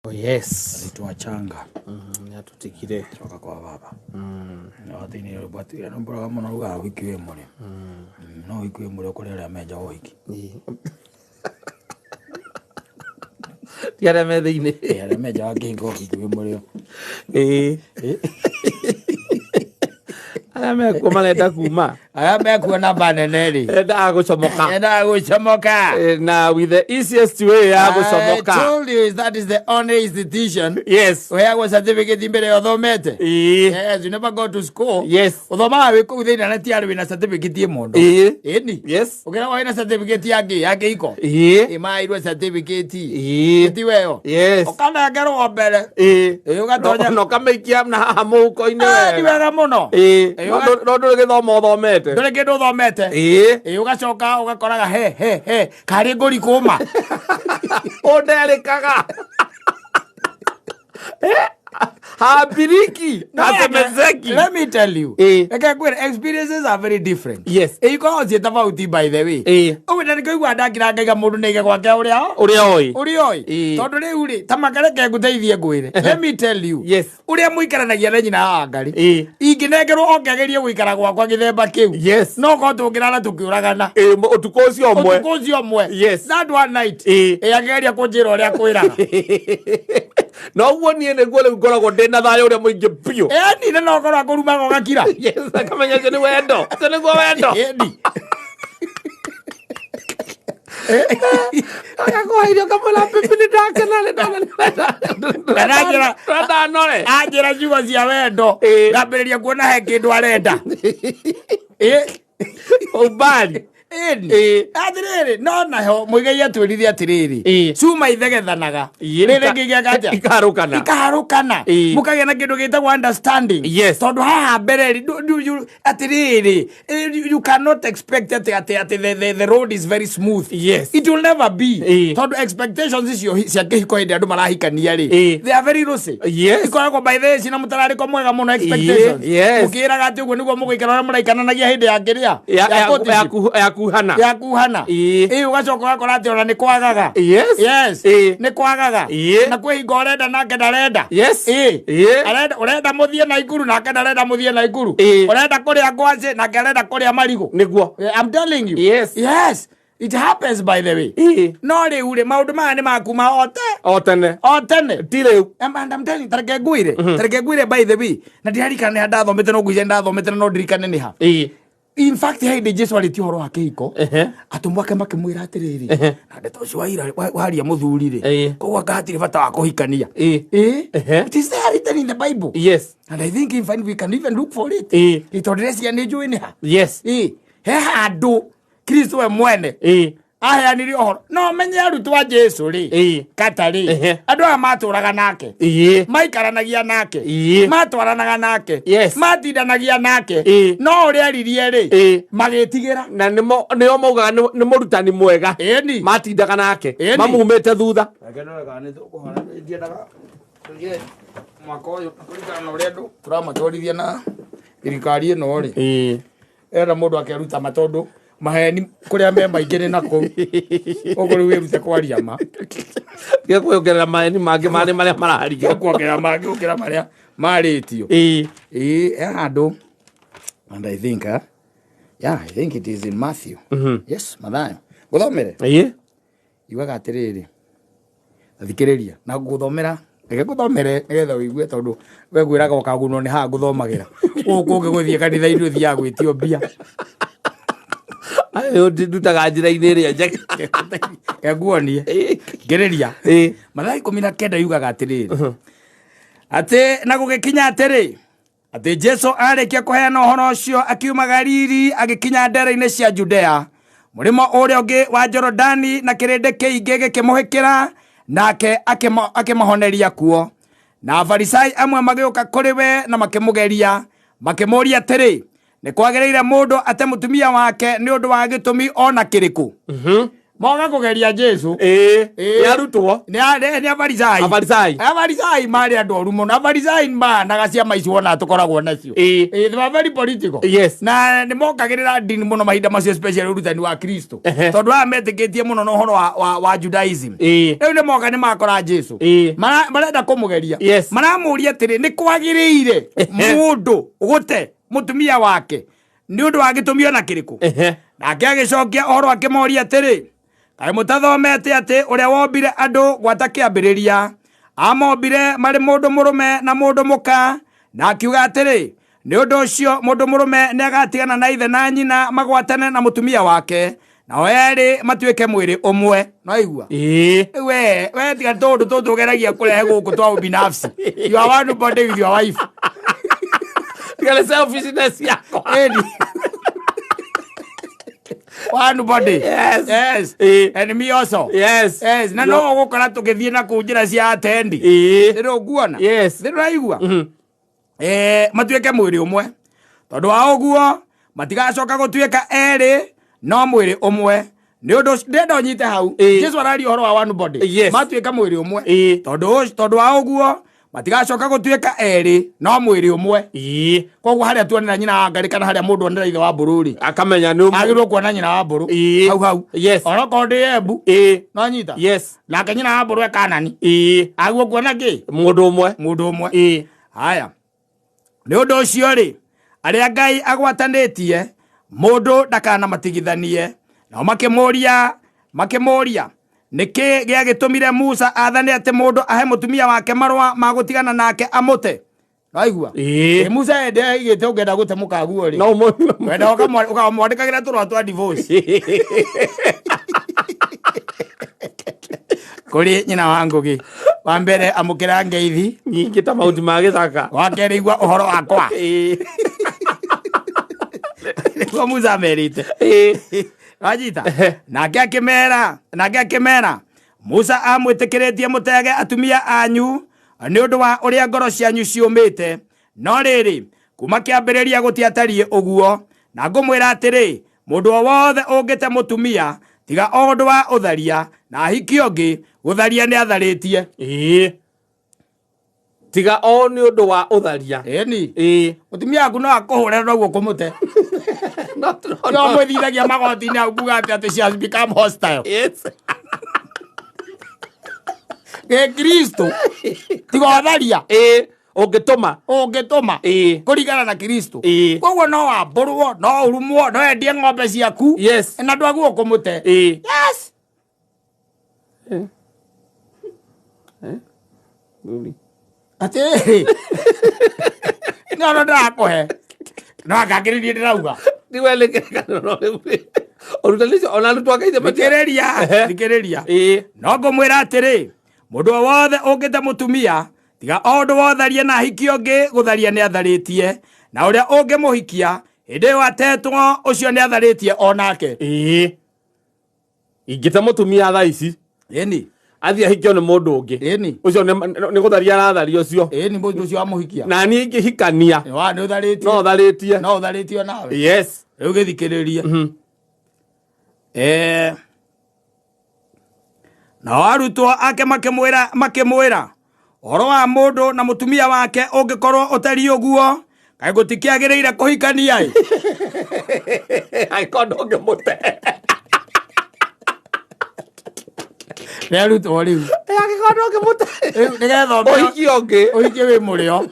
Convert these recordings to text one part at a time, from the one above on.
Oh, yes. Alituachanga. Nĩ atũtigire. Coka kwa baba. Na thĩinĩ rwatwĩra no mbũraga mũno rugaga wiki wĩ mũrĩ. No wiki wĩ mũrĩ kũrĩ arĩa menjaga ũhiki. Ti arĩa me thĩinĩ. Ĩ, arĩa menjaga kĩhiko ũhiki wĩ mũrĩo. Ĩĩ. Arĩa mekuo marenda kuma. Arĩa mekuo namba nene rĩ. Endaga gũcomoka. Endaga gũcomoka. Na with the easiest way ya I gũcomoka. told you that is the only institution Yes. uheagwo certificate mbere ya ũthomete. Ĩĩ. Yes, you never go to school. Yes. Ũthomaga wĩ kũu thĩinĩ na ti arĩ wĩna certificate ĩmondo. Ĩĩ. Ĩni. Yes. Ũkĩragwo wĩna certificate ya ngĩ ya kĩhiko. Ĩĩ. Ĩmairwo certificate. Ĩĩ. Ti weyo. Yes. Ũkanengerwo mbere. Ĩĩ. Ĩĩ, ũgatonya. Na ũkamĩikia na haha mũhuko-inĩ Ah, Ti wega. wega mũno. Ĩĩ. Ĩĩ, No ndũrĩ gĩthomo ũthomete. Ndũrĩ kĩndũ ũthomete. Ĩĩ. Ĩĩ, ũgacoka ũgakoraga he he he karĩ ngũri kũma. Ũnderĩkaga. Hambiriki. Hasemezeki. Let me tell you. Ĩĩ. Reke ngwĩre experiences are very different. Yes. Ĩĩ, ikoragwo ciĩ tofauti by the way. Ĩĩ. Ũguo na nĩkĩo igua ndakira ngaiga mũndũ nĩaige gwake ũrĩa Ũrĩa oĩ. ũrĩa oĩ. Ĩĩ. Tondũ rĩu rĩ ta makareke ngũteithie ngwĩre. Let me tell you. Yes. Ũrĩa mũikaranagia na nyina wa Ngarĩ. Ĩĩ. Ingĩnengerwo oke agerie gũikara gwakwa gĩthemba kĩu. Yes. No korwo tũngĩrara tũkĩũragana. Ĩĩ, ũtukũ ũcio ũmwe. Ũtukũ ũcio ũmwe. Yes. That one night. Ĩĩ. Ĩĩ akĩgeria kũnjĩra ũrĩa kwĩraga. Na ũguo niĩ nĩguo rĩu ngoragwo ndĩ na thayũ ũrĩa mũingĩ biũ. Ĩni na no korwo akũrumaga ũgakira. Yes, akamenya ũcio nĩ wendo. Ũcio nĩguo wendo. Ĩni. Agakũhe irio ũkamwĩra bibi nĩ ndakena nĩ ndona nĩ Na njĩra- ndanore. Anjĩra ciugo cia wendo. Ĩĩ. Ngambĩrĩria kuona he kĩndũ arenda. Ĩĩ. Umbali. Ĩni. Ĩĩ. Atĩrĩrĩ, no naho mũigai atwĩrire atĩrĩrĩ. Ĩĩ. Cuma ithegethanaga. Ĩĩ, Rĩrĩ ngĩgĩaka atĩa? Ikaharũkana. Ikaharũkana. Ĩĩ. Mũkagĩa na kĩndũ gĩtagwo understanding. Yes. Tondũ haha mbere rĩ, atĩrĩrĩ, you cannot expect atĩ atĩ atĩ the road is very smooth. Yes. It will never be. Ĩĩ. Tondũ expectations icio cia kĩhiko hĩndĩ andũ marahikania rĩ. Ĩĩ. They are very rosy. Yes. Ikoragwo by the way cina mũtararĩko mwega mũno expectations. Yes. Mũkĩĩraga atĩ ũguo nĩguo mũgũikara ũrĩa mũraikananagia hĩndĩ ya kĩrĩa. Ya- Ya ya- courtship. ya kuhana. Ya kuhana. Ĩĩ. Ĩĩ ũgacoka ũgakora atĩ ona nĩ kwagaga. Yes. Yes. Ĩĩ. Nĩ kwagaga. Ĩĩ. Na kwĩ hingo ũrenda nake ndarenda. Yes. Ĩĩ. Ĩĩ. Arenda ũrenda mũthiĩ Naikuru nake ndarenda mũthiĩ Naikuru. Ĩĩ. Ũrenda kũrĩa ngwacĩ nake arenda kũrĩa marigũ. Nĩguo. I'm telling you. Yes. Yes. It happens by the way. Ĩĩ. No rĩu rĩ maũndũ maya nĩ makuma o te O tene. o tene. Ti rĩu. And I'm telling you, tareke ngwĩre tareke ngwĩre by the way na ndirarikana nĩ ha ndathomete no ngwĩciria ndathomete na no ndirikane nĩ ha Ĩĩ. in fact he hĩndĩ Jesu arĩtie ũhoro wa kĩhiko Ehe. atũmwo ake makĩmwĩra atĩrĩrĩ Ehe. na ndeto ũcio waria mũthuri rĩ Ĩĩ. koguo anga hatirĩ bata wa kũhikania Ĩĩ. Ĩĩ. Ehe. It is there written in the Bible Yes. and I think in fact we can even look for it Ĩĩ. Ĩ, tondũ ndĩreciria nĩ njũĩ nĩ ha Yes. Ĩĩ. he handũ Kristo we mwene Ĩĩ. aheanire ũhoro no menye arutwo a Jesu rĩ Ĩĩ. kata rĩ Ehe. andũ aya matũraga nake Ĩĩ. maikaranagia nake Ĩĩ. matwaranaga nake Yes. matindanagia nake Ĩĩ. no ũrĩa aririe rĩ Ĩĩ. magĩtigĩra Na nĩmo nĩo maugaga nĩ mũrutani mwega. Ĩni. Matindaga nake. Ĩni. Mamumĩte thutha. Mwaka ũyũ kũringana na ũrĩa andũ tũramatwarithia na thirikari ĩno rĩ Ĩĩ. enda mũndũ akeruta ma tondũ maheni kũrĩa me maingĩ nĩ nakũu ũguo rĩu wĩrute kwaria ma Tiga kwĩongerera maheni mangĩ marĩ marĩa marario. kuongerera mangĩ gũkĩra marĩa marĩtio Ĩĩ. Ĩĩ, he handũ and I think yeah, I think it is in Matthew. Yes, Mathayo. Ngũthomere. Ĩĩ. Yugaga atĩrĩrĩ, thikĩrĩria na ngũthomera reke ngũthomere nĩgetha ũigue tondũ we ngwĩraga ũkagunwo nĩ haha ngũthomagĩra gũkũ ũngĩ gũthiĩ kanitha-inĩ ũthiaga gwĩtio mbia. Ayo ndutaga njĩra-inĩ ĩrĩa njega. Reke nguonie. Ngĩrĩria. Ĩĩ. Mathayo 19 yugaga atĩrĩrĩ atĩ na gũgĩkinya atĩrĩ atĩ Jesu arĩkia kũheana ũhoro ũcio akiuma Galili agĩkinya ndere-inĩ cia Judea mũrĩmo ũrĩa ũngĩ wa Jorodani na kĩrĩndĩ kĩingĩ gĩkĩmũhĩkĩra nake akĩmahoneria kuo. Na Afarisai amwe magĩũka kũrĩ we na makĩmũgeria makĩmũũria atĩrĩ nĩ kwagĩrĩire mũndũ ate mũtumia wake nĩ ũndũ wa gĩtũmi ona kĩrĩkũ? Moka kũgeria Jesu. Ĩĩ. Ĩĩ. Nĩ arutwo. Nĩ Afarisai. Afarisai. Afarisai marĩ andũ oru mũno. Afarisai mahanaga ciama ici wona tũkoragwo nacio. Ĩĩ. Ĩĩ, they were very political. Yes. Na nĩ mokagĩrĩra ndini mũno mahinda macio, especially ũrutani wa Kristo. Ehe. Tondũ aya metĩkĩtie mũno na ũhoro wa Judaism. Ĩĩ. Rĩu nĩ moka nĩ makora Jesu. Ĩĩ. Marenda kũmũgeria. Yes. Maramũria atĩrĩ, nĩ kwagĩrĩire mũndũ gũte mũtumia wake nĩ ũndũ wa gĩtũmi ona kĩrĩkũ? Ehe. Nake agĩcokia ũhoro akĩmoria atĩrĩ, kaĩ mũtathomete atĩ ũrĩa wombire andũ gwata kĩambĩrĩria amombire marĩ mũndũ mũrũme na mũndũ mũka, na akiuga atĩrĩ, nĩ ũndũ ũcio mũndũ mũrũme nĩ agatigana na ithe na nyina magwatane na mũtumia wake, nao erĩ matuĩke mwĩrĩ ũmwe. No igua? Ĩĩ. We tiga tũndũ tũtũ ũgeragia kũrehe gũkũ twa ubinafsi. You are one body with your wife. Tiga nĩ selfishness yakwa. Ĩni. One body. Yes. Yes. Ĩĩ. And me also. Yes. Yes. Na no ũgũkora tũgĩthiĩ na kũu njĩra cia atendi. Ĩĩ. Nĩ ũkuona? Yes. Nĩ ũraigua? Matuĩke mwĩrĩ ũmwe. Tondũ wa ũguo matigacoka gũtuĩka erĩ no mwĩrĩ ũmwe. Nĩ ũndũ ũcio ndĩrenda ũnyite hau. Ĩĩ. Jesu araria ũhoro wa one body. Yes. Matuĩka mwĩrĩ ũmwe. Ĩĩ. Tondũ wa ũguo matigacoka gũtuĩka erĩ no mwĩrĩ ũmwe. Ĩĩ. Koguo harĩa tuonera nyina wa ngarĩ kana harĩa mũndũ onera ithe wa mbũrũ rĩ, Akamenya nĩ ũmwe. agĩrĩirwo kuona nyina wa mbũrũ. Ĩĩ. Hau hau. Yes. Onokorwo ndĩ Embu. Ĩĩ. No nyita. Yes. Nake nyina wa mbũrũ e Kanani. Ĩĩ. Agĩrĩirwo kuona kĩ? Mũndũ ũmwe. Mũndũ ũmwe. Ĩĩ. Haya. Nĩ ũndũ ũcio rĩ, arĩa Ngai agwatanĩtie, mũndũ ndakanamatigithanie. Nao makĩmũũria, nĩkĩ gĩagĩtũmire Musa athane atĩ mũndũ ahe mũtumia wake marũa ma gũtigana nake amũte? Waigua? Ĩĩ. Ĩ, Musa ende aigĩte ũngĩenda gũte mũkaguo rĩ. No ũmũ- Wenda ũkamwandĩkagĩra tũrũa twa divorce. Kũrĩ nyina wa Ngũgĩ. Wa mbere amũkĩra ngeithi. Nyingĩ ta mahuti ma gĩthaka. Wa kerĩ igua ũhoro wakwa. Ĩĩ. Nĩguo Musa amerite. Ĩĩ. Wanyita? Nake akĩmera, Musa amwĩtĩkĩrĩtie mũtege atumia anyu nĩ ũndũ wa ũrĩa ngoro cianyu ciũmĩte. No rĩrĩ, kuma kĩambĩrĩria gũtiatariĩ ũguo. Na ngũmwĩra atĩrĩ, mũndũ o wothe ũngĩte mũtumia tiga o ũndũ wa ũtharia na ahikie ũngĩ, gũtharia nĩ atharĩtie. Ĩĩ. Tiga o nĩ ũndũ wa ũtharia. Ĩni. Ĩĩ. Mũtumia waku no akũhũre noguo kũmũte. No, no, No no. mwĩthithagia magoti-inĩ hau kuga atĩ she has become hostile. Yes. Gĩkristo tiga ũtharia. Ĩĩ. Ũngĩtũma. Ũngĩtũma. Ĩĩ. Kũringana na Kristo. Ĩĩ. Koguo no wambũrwo, no ũrumwo, no endie ng'ombe ciaku. Yes. Na ndwaguo kũmũte. Ĩĩ. Yes. Atĩ nĩ ono ndĩrakũhe. No angangĩrĩrie ndĩrauga. Ndiwe nĩ no rĩu. Ũrutani ũcio ona arutwo a Ngai Thikĩrĩria, Ehe. thikĩrĩria. Ĩĩ. No ngũmwĩra atĩrĩ, mũndũ o wothe ũngĩte mũtumia tiga o ũndũ wa ũtharia na ahikie ũngĩ, gũtharia nĩ atharĩtie. Na ũrĩa ũngĩmũhikia hĩndĩ ĩyo atetwo, ũcio nĩ atharĩtie o nake. Ĩĩ. Ingĩte mũtumia thaa ici. Ĩni. Athiĩ ahikio nĩ mũndũ ũngĩ. Ĩni. Ũcio nĩ gũtharia aratharia ũcio. Ĩni, mũndũ ũcio wamũhikia. Na niĩ ingĩhikania. Wa, nĩ ũtharĩtie. No ũtharĩtie. No ũtharĩtie nawe. Yes. Rĩu gĩthikĩrĩrie. Nao arutwo ake makĩmwĩra ũhoro wa mũndũ na mũtumia wake ũngĩkorwo ũtariĩ ũguo, kaĩ gũtikĩagĩrĩire kũhikania ĩ? Angĩkorwo ndũngĩmũte. Nĩ arutwo rĩu. Angĩkorwo ndũngĩmũte. Rĩu nĩgetha ũmenye Ũhikie ũngĩ. Ũhikie wĩ mũrĩo.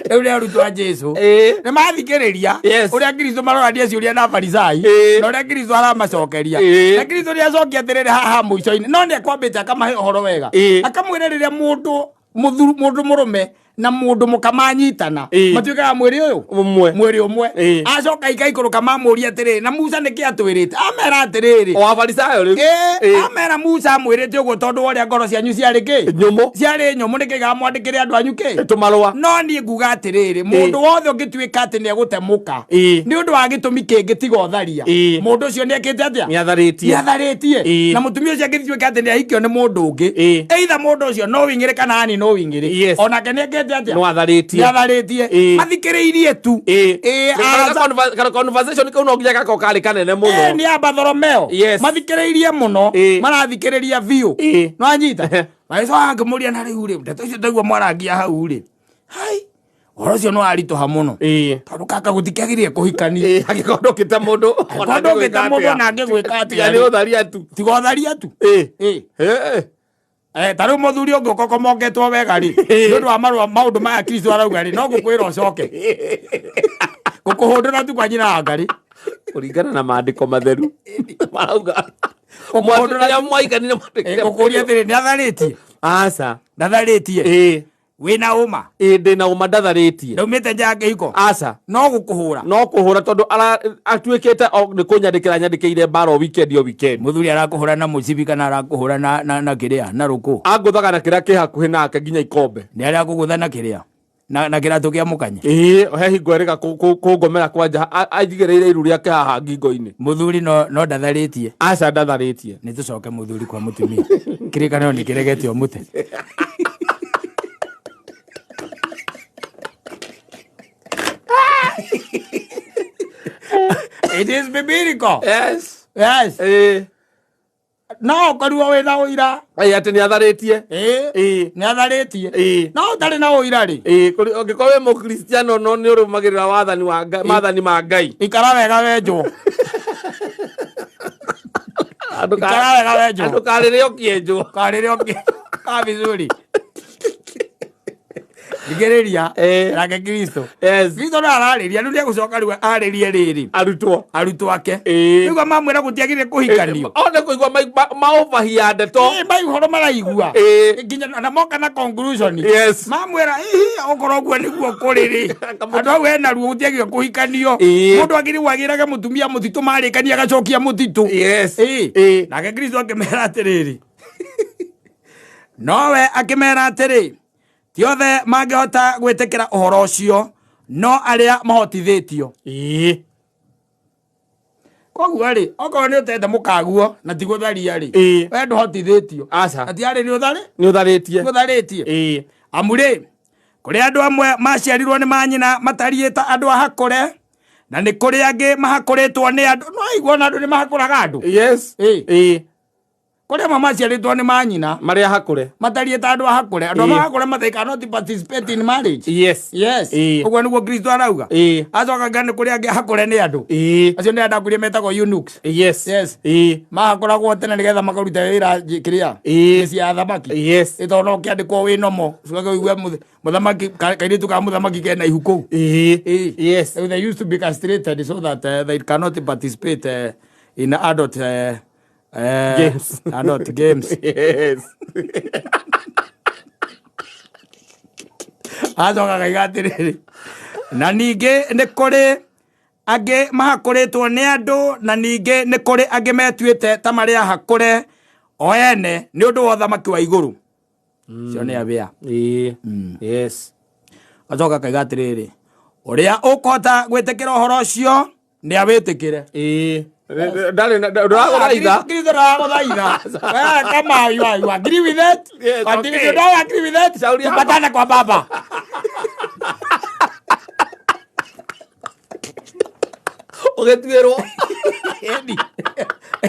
Rĩu nĩ arutwo a Jesu. Ĩĩ. Nĩ mathikĩrĩria Yes. ũrĩa Kristo marorania ciũria na Farisai. Ĩĩ. Na ũrĩa Kristo aramacokeria. Ĩĩ. Na Kristo nĩ acokia atĩrĩrĩ haha mũico-inĩ. No nĩ ekwambĩte akamahe ũhoro wega. Ĩĩ. Akamwĩra rĩrĩa mũndũ mũrũme na mũndũ mũka manyitana, Ĩĩ. matuĩkaga mwĩrĩ ũyũ Ũmwe. mwĩrĩ ũmwe. Ĩĩ. Acoka ikaikũrũka mamũria atĩrĩrĩ, na Musa nĩkĩ atwĩrĩte? Amera atĩrĩrĩ, O Afarisayo rĩu. Ĩĩ, Ĩĩ. amera Musa amwĩrĩte ũguo tondũ wa ũrĩa ngoro cianyu ciarĩ kĩ? Nyũmũ. Ciarĩ nyũmũ, nĩkĩ gamwandĩkĩre andũ anyu kĩ? Tũmarũa. No niĩ nguga atĩrĩrĩ, mũndũ wothe ũngĩtuĩka atĩ nĩ egũtemũka Ĩĩ. nĩ ũndũ wa gĩtũmi kĩngĩ tiga ũtharia, Ĩĩ. mũndũ ũcio nĩ ekĩte atĩa? Nĩ atharĩtie. Nĩ atharĩtie. Ĩĩ. Na mũtumia ũcio angĩtuĩka atĩ nĩ ahikio nĩ mũndũ ũngĩ, Ĩĩ. either mũndũ ũcio no wing'ĩrĩ kana ani no wing'ĩrĩ, Yes. onake nĩ ekĩte ekete atia No atharĩtie. nĩ atharĩtie Ĩĩ. mathikĩrĩirie tu Ĩĩ. Ĩĩ, Kana araca- kana conversation kau no nginya gakorwo karĩ kanene mũno. Ĩĩ, nĩ a Bartholomeo Yes. mathikĩrĩirie mũno Ĩĩ. marathikĩrĩria biũ Ĩĩ. nĩwanyita magĩcoka ngĩmũria na rĩu rĩ ndeto icio ndaigua mwarangia hau rĩ hai ũhoro ũcio nĩ waritũha mũno Ĩĩ. tondũ kaka gũtikĩagĩrĩire kũhikania Ĩĩ, angĩkorwo ndũkĩte mũndũ Angĩkorwo ndũkĩte mũndũ ona angĩgwĩka atĩa Tiga nĩ rĩ. ũtharia tu. tiga ũtharia tu Ĩĩ. Ĩĩ. Ĩĩ. Eh, ta rĩu mũthuri ũngĩ ũkokomoketwo wega rĩ nĩ ũndũ wa marũa maũndũ maya kristo arauga rĩ no ngũkwĩra ũcoke gũkũhũndũra tu kwa nyina wa ngarĩ Kũringana na maandĩko matheru. Marauga. Gũkũhũndũra- Mwa- mwaiganire mwandĩkire. ngũkũria atĩrĩ nĩ atharĩtie Aca. ndatharĩtie Ĩĩ. wĩna ũma Ĩĩ ndĩna ũma ndatharĩtie. ndaumĩte nja ya kĩhiko Aca. no gũkũhũra No kũhũra tondũ atuĩkĩte o nĩ kũnyandĩkĩra nyandĩkĩire mbara o weekend o weekend. mũthuri arakũhũra na mũcibi kana arakũhũra na, na, na kĩrĩa na rũkũ Angũthaga na kĩrĩa kĩ hakuhĩ nake nginya ikombe. nĩ arĩa akũgũtha na kĩrĩa na, na kĩratũ kĩa mũkanye Ĩĩ, he hingo ĩrĩga kũngomera kwanja anjigĩrĩire iru rĩake haha ngingo-inĩ. mũthuri no, no ndatharĩtie Aca ndatharĩtie. nĩ tũcoke mũthuri kwa mũtumia kĩrĩkanĩro nĩ kĩregete o mũte It is biblical. Yes. Yes. Ĩĩ. No ũkorirwo wĩna ũira. Ĩĩ atĩ nĩ atharĩtie. Ĩĩ. Ĩĩ. Nĩ atharĩtie. Ĩĩ. No ũtarĩ na ũira rĩ. Ĩĩ, ũngĩkorwo wĩ mũkristiano no nĩ ũrũmagĩrĩra wathani wa Ngai, maathani ma Ngai. Ikara wega wenjwo. Ikara wega wenjwo. Ndũkarĩre ũkĩenjwo. Karĩrĩ ũkĩ. Ka vizuri. Thikĩrĩria. Ĩĩ. Nake Kristo. Yes. Kristo no ararĩria rĩu nĩegũcoka rĩu arĩrie rĩrĩ. Arutwo. Arutwo ake. Ĩĩ. Rĩu mamwĩra gũtiagĩrĩire kũhikanio. One kũigua maũbahia ndeto. Ĩĩ, mai ũhoro maraigua. Ĩĩ. Nginya na moka na conclusion. Yes. Mamwĩra ihi okorwo ũguo nĩguo kũrĩ rĩ. Andũ hau hena ruo gũtiagĩrĩire kũhikanio. Ĩĩ. Mũndũ agĩrĩirwo agĩrage mũtumia mũtitũ marĩkania agacokia mũtitũ. Yes. Ĩĩ. Ĩĩ. Nake Kristo akĩmera atĩrĩrĩ. Nowe akĩmera atĩrĩ, ti othe mangĩhota gwĩtĩkĩra ũhoro ũcio, no arĩa mahotithĩtio. Ĩĩ. Koguo rĩ, okorwo nĩ ũtete mũkaguo na ti gũtharia rĩ, Ĩĩ. we ndũhotithĩtio. Aca. Na ti arĩ nĩ ũtharĩ? Nĩ ũtharĩtie. Nĩ ũtharĩtie. Ĩĩ. Amu rĩ, kũrĩ andũ amwe maciarirwo nĩ manyina matariĩ ta andũ ahakũre, na nĩ kũrĩ angĩ mahakũrĩtwo nĩ andũ. No aigua ona andũ nĩ mahakũraga andũ. Yes. Ĩĩ. Ĩĩ. Kũrĩ amwe maciarĩtwo nĩ manyina Marĩa hakũre. matariĩ ta andũ ahakũre. Andũ Ĩĩ. amwe ahakũre they cannot participate in marriage. Yes. Yes. Ĩĩ. Ũguo nĩguo Kristo arauga. Ĩĩ. Acoka nginya nĩ kũrĩ angĩ ahakũre nĩ andũ. Ĩĩ. Acio nĩ andũ akũrĩa metagwo eunuchs. Yes. Yes. Ĩĩ. Mahakũragwo tene nĩgetha makaruta wĩra kĩrĩa Ĩĩ. mĩciĩ ya athamaki. Yes. Ĩ tondũ no ũkĩandĩkwo wĩ nomo ũcoke ũigue mũthamaki kairĩtu ka mũthamaki kena ihu kũu. Ĩĩ. Ĩĩ. Yes. They used to be castrated so that they cannot participate in adult Games. Adult games. Yes. Acoka akaiga atĩrĩrĩ na ningĩ nĩ kũrĩ angĩ mahakũrĩtwo nĩ andũ na ningĩ nĩ kũrĩ angĩ metuĩte ta marĩ ahakũre o ene nĩ ũndũ wa ũthamaki wa igũrũ cio nĩ abĩa Ĩĩ. Yes. acoka akaiga atĩrĩrĩ ũrĩa ũkũhota gwĩtĩkĩra ũhoro ũcio nĩ awĩtĩkĩre Ĩĩ. Ndarĩ na ndũragũthaitha. Kristo ndagũthaitha. Wewe kama you agree with it? Yes, But if okay. you don't agree with it, Shauri yako. tupatane kwa baba. Ũgĩtuĩrwo. Edi.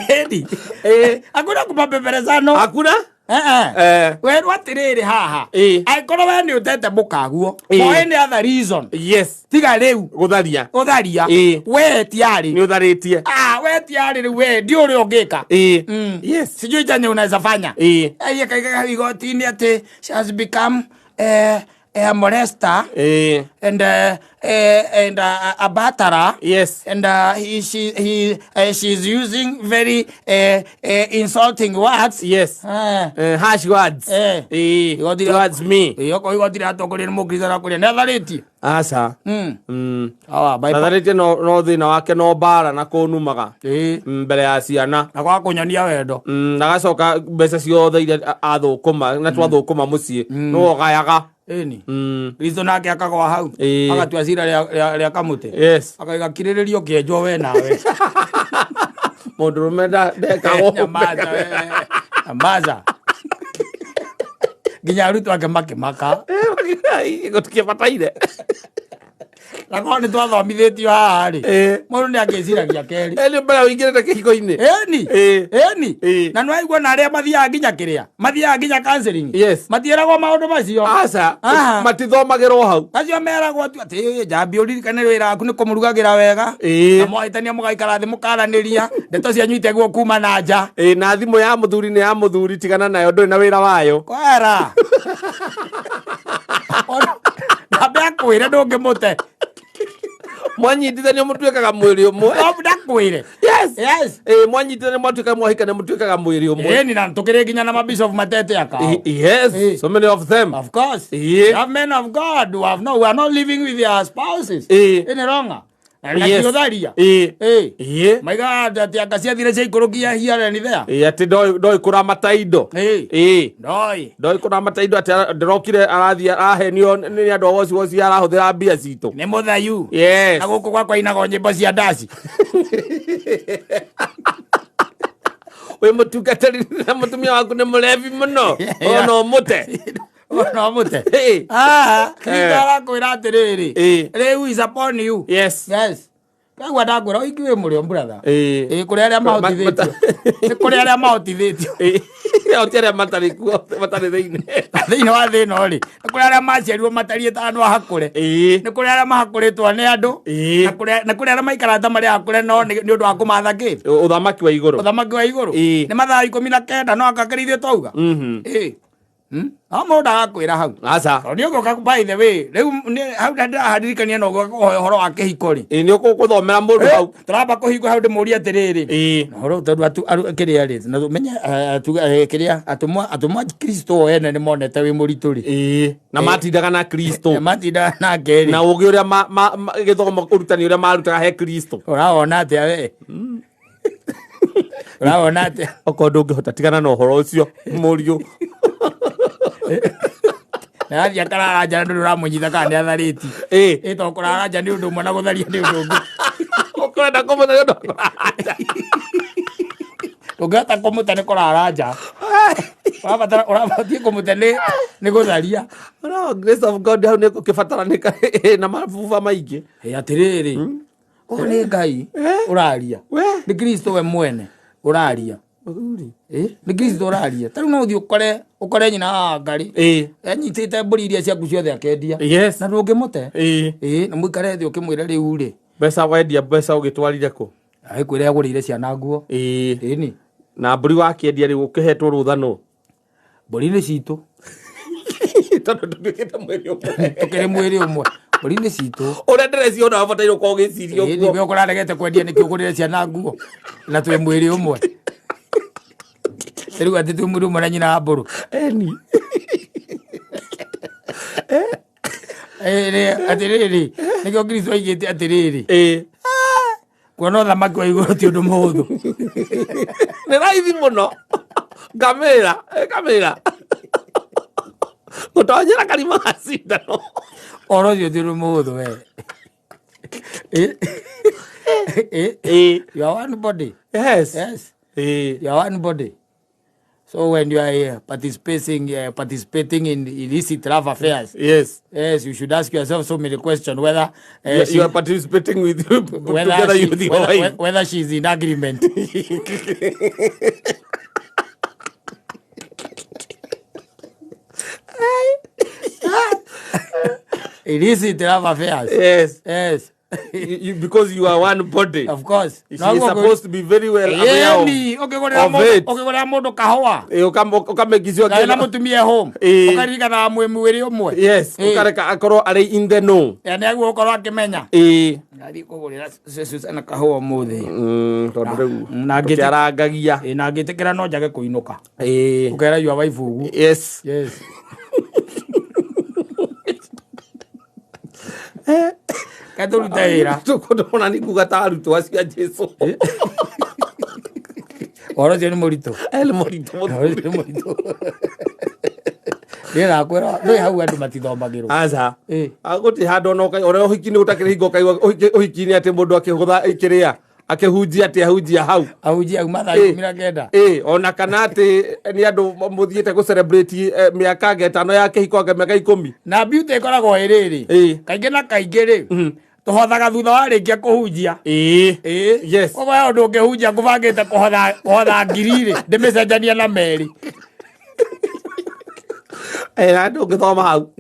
Edi. Ĩĩ. Hakuna kumapeperezano. Hakuna? Eh eh. Eh. Werwo atiriri haha. Ĩĩ. Angĩkorwo we nĩ ũtete mũkaguo. Ĩĩ. For any other reason. Yes. Tiga rĩu Gũtharia. ũtharia. Ĩĩ. We tiarĩ. Nĩ ũtharĩtie. Ah, we tiarĩ rĩu we ndi ũrĩa ũngĩka. Ĩĩ. Mm. Yes. Sijui chenye unaweza fanya. Ĩĩ. Aiye kaika igoti-inĩ atĩ she has become a molester Ĩĩ. and a batterer. Yes. And he, she, he, she's using very insulting words. Yes. Eh. Harsh words. Eh. Ĩĩ. Igoti rĩa- Towards me. Ĩĩ, okorwo igoti rĩratongorio nĩ mũkristo arakũria nĩ atharĩtie. Aca. Mm. Mm. Awa, bye bye. Atharĩtie no thĩna wake no mbara na kũnumaga Ĩĩ. mbere ya ciana. Na kwaga kũnyonia wendo. Na agacoka mbeca ciothe iria athũkũma na twathũkũma mũciĩ nĩwe ũgayaga. Ĩni. Mm. Kristo nake akagwa hau. Ĩĩ. Agatua cira rĩa kamũtĩ. Yes. Akaiga kirĩrĩrio kĩenjwo we nawe. Mũndũrũme ndekagwo. Nyamaza we. Nyamaza. Nginya arutwo ake makĩmaka. Gũtikĩbataire. Na korwo nĩ twathomithĩtio haha rĩ, Ĩĩ. mũndũ nĩ angĩciragia kerĩ. Ĩ, nĩ mbere ũingĩrĩte kĩhiko-inĩ. Ĩni. Ĩĩ. Ĩni. Ĩĩ. Na nĩwaigua na arĩa mathiaga nginya kĩrĩa, mathiaga nginya counseling. Yes. Matiĩragwo maũndũ macio. Aca. Aha. Matithomagĩrwo hau. Acio meragwo tu atĩ njambi ũririkane wĩra waku nĩ kũmũrugagĩra wega. Ĩĩ. Na mwahĩtania mũgaikara thĩ mũkaranĩria, ndeto cianyu itegwo kuma na nja. Ĩĩ, na thimũ ya mũthuri nĩ ya mũthuri, tigana nayo, ndũrĩ na wĩra wayo. Kwera. Ndambe akwĩre ndũngĩmũte. Mwanyitithanio mũtuĩkaga mwĩrĩ ũmwe. No ndakwĩre. Yes. Yes. Ĩĩ, mwanyitithanio mwatuĩka mwahikania mũtuĩkaga mwĩrĩ ũmwe. Ĩni na tũkĩrĩ nginya na mabishop matete akao. Yes. Ĩĩ. So many of them. Of course. Ĩĩ. You have men of God who have no, who are not living with their spouses. Ĩĩ. Ĩni ronga. Na Yes. tiũtharia. Ĩĩ. Ĩĩ. Ĩĩ. Maigaga atĩ anga ciathire ciaikũrũkia here and there. Ĩĩ, atĩ ndoĩ kũramata indo. Ĩĩ. Ĩĩ. Ndoĩ. Ndoĩ kũramata indo, atĩ ndĩrokire arathiĩ arahenio nĩ andũ a woci woci arahũthĩra mbia citũ. Nĩ mũthayu. Yes. Na gũkũ gwakwa inagwo nyĩmbo cia ndaci. Wĩ mũtungatĩri na mũtumia waku nĩ mũrebi mũno. Yeah. Ona ũmũte. No mũte. Ĩĩ. Ah, Kristo Eh. arakwĩra atĩrĩrĩ. Ĩĩ. Rĩu is upon you. Yes. Yes. Kaigua ndakwĩra ũiki wĩ mũrĩo brother. Ĩĩ. Ĩĩ kũrĩ arĩa mahotithĩtio. Nĩ kũrĩ arĩa mahotithĩtio. Ĩĩ. O ti arĩa matarĩ kuo, matarĩ thĩinĩ. Thĩinĩ wa thĩ ĩno rĩ, nĩ kũrĩ arĩa maciarirwo matariĩ ta andũ ahakũre. Ĩĩ. Nĩ kũrĩ arĩa mahakũrĩtwo nĩ andũ. Ĩĩ. Na kũrĩ arĩa maikaraga ta marĩ ahakũre no nĩ ũndũ wa kũmatha kĩ? Ũthamaki wa igũrũ. Ũthamaki wa igũrũ. Ĩĩ. Nĩ mathaa 19 no akakĩrĩ ithuĩ twauga. Ĩĩ. No mũndũ ndagakwĩra hau. Aca. Tondũ nĩ ũgũka by the way, rĩu hau ndĩraharirikania na ũgũka kũhoya ũhoro wa kĩhiko rĩ. Ĩĩ, nĩ ũkũthomera mũndũ hau. Tũramba kũhingũra hau ndĩmũrie atĩrĩrĩ. Ĩĩ. Na ũhoro tondũ kĩrĩa rĩ, na tũmenye kĩrĩa atũmwo a Kristo o ene nĩ monete wĩ mũritũ rĩ. Ĩĩ. Na matindaga na Kristo. Matindaga nake rĩ. Na ũgĩ ũrĩa gĩthomo ũrutani ũrĩa marutaga he Kristo. Ũrawona atĩa we? Ũrawona atĩa? Okorwo ndũngĩhota tigana na ũhoro ũcio mũriũ. Na athiĩ akarara nja na ndũrĩ ũramũnyita kana nĩ atharĩtie. Ĩĩ. Ĩ tondũ kũrara nja nĩ ũndũ ũmwe na gũtharia nĩ ũndũ ũngĩ. Ũkwenda kũmũta nĩ ũndũ wa kũrara nja. Ũngĩhota kũmũte nĩ kũrara nja. Ũrabatara ũrabatiĩ kũmũte nĩ gũtharia. No, grace of God hau nĩ gũkĩbataranĩka na mabuba maingĩ. Ĩ atĩrĩrĩ, ũyũ nĩ Ngai ũraria. We. Nĩ Kristo we mwene ũraria. Mũthuri. Ĩ, nĩ Kristo ũraria. Ta rĩu no ũthiĩ ũkore nyina wa Ngarĩ. Ĩĩ. Enyitĩte mbũri iria ciaku ciothe akendia. Yes. Na ndũngĩmũte. Ĩĩ. Ĩ, na mũikare thĩ ũkĩmwĩra rĩu rĩ. Mbeca wendia mbeca ũgĩtwarire kũ? Agĩkwĩra agũrĩire ciana nguo. Ĩĩ. Ĩni. Na mbũri wakĩendia rĩu ũkĩhetwo rũtha nũ? Mbũri nĩ citũ. Tondũ tũtuĩkĩte mwĩrĩ ũmwe. Tũkĩrĩ mwĩrĩ ũmwe. Mbũri nĩ citũ. Ũrĩa ndĩreciona wabataire gũkorwo ũgĩciria Ĩni, ũguo. we ũkũraregete kwendia nĩkĩ ũgũrĩre ciana nguo? Na twĩ mwĩrĩ ũmwe. Rĩu atĩ twĩ mwĩrĩ ũmwe na nyina wa mbũrũ. Ĩni. Atĩrĩrĩ, nĩkĩo Kristo aigĩte atĩrĩrĩ. Ĩĩ. Kuona ũthamaki wa igũrũ ti ũndũ mũhũthũ. Nĩ raithi mũno. Ngamĩra, ngamĩra. Gũtonyera karima ga cindano. Ũhoro ũcio ti ũndũ mũhũthũ we. Ĩĩ. You are one body. Yes. Yes. Ĩĩ. You are one body. So when you are participating in illicit love affairs, Yes. yes, you should ask yourself so many questions whether You are participating with together with your wife. whether she is in agreement. Illicit love affairs. Yes. Yes. Because you are one body. Of course. She is supposed to be very well aware of Yeni, ũkĩgũrĩra of mũndũ it. ũkĩgũrĩra mũndũ kahũa. Ĩĩ, ũkamekithio Na wĩna mũtumia home. Ĩĩ. Ũkaririkana mwĩ mwĩrĩ ũmwe. Yes, Ĩĩ. ũkareka akorwo arĩ in the know. Ya nĩ agĩrĩirwo gũkorwo akĩmenya. Ĩĩ. Ngathiĩ kũgũrĩra Susana kahũa ũmũthĩ. Tondũ rĩu Na ngĩtĩ- tũkĩarangagia. Ĩĩ, na ngĩtĩkĩra no njage kũinũka. Ĩĩ. Ũkera your wife ũguo. Yes. Yes. Kaĩ tũrute wĩra. Tũkũndona nĩ kuga ta arutwo acio a Jesu. Ũhoro ũcio nĩ mũritũ. Nĩ mũritũ Ũhoro ũcio nĩ mũritũ. Niĩ ndakwĩra ndũĩ hau andũ matithomagĩrwo. Aca. Ĩĩ. Gũtirĩ handũ ona ũrĩa ũhiki-inĩ ũtakĩrĩ hingo ũkaigua ũhiki-inĩ atĩ mũndũ akĩhũtha kĩrĩa Akĩhunjia atĩ ahunjia hau. Ahunjia auma thaa Ĩ. 19. Ĩ, ona kana atĩ nĩ andũ mũthiĩte gũ celebrate mĩaka anga 5 ya kĩhiko, anga mĩaka 10. Na beauty ĩkoragwo ĩrĩrĩ, kaingĩ na kaingĩ rĩ, tũhothaga thutha wa rĩkia kũhunjia. Ĩĩ. Koguo he ũndũ ũngĩhunjia ngũbangĩte kũhotha ngiri rĩ, ndĩmĩcenjania na merĩ. Na ndũngĩthoma hau.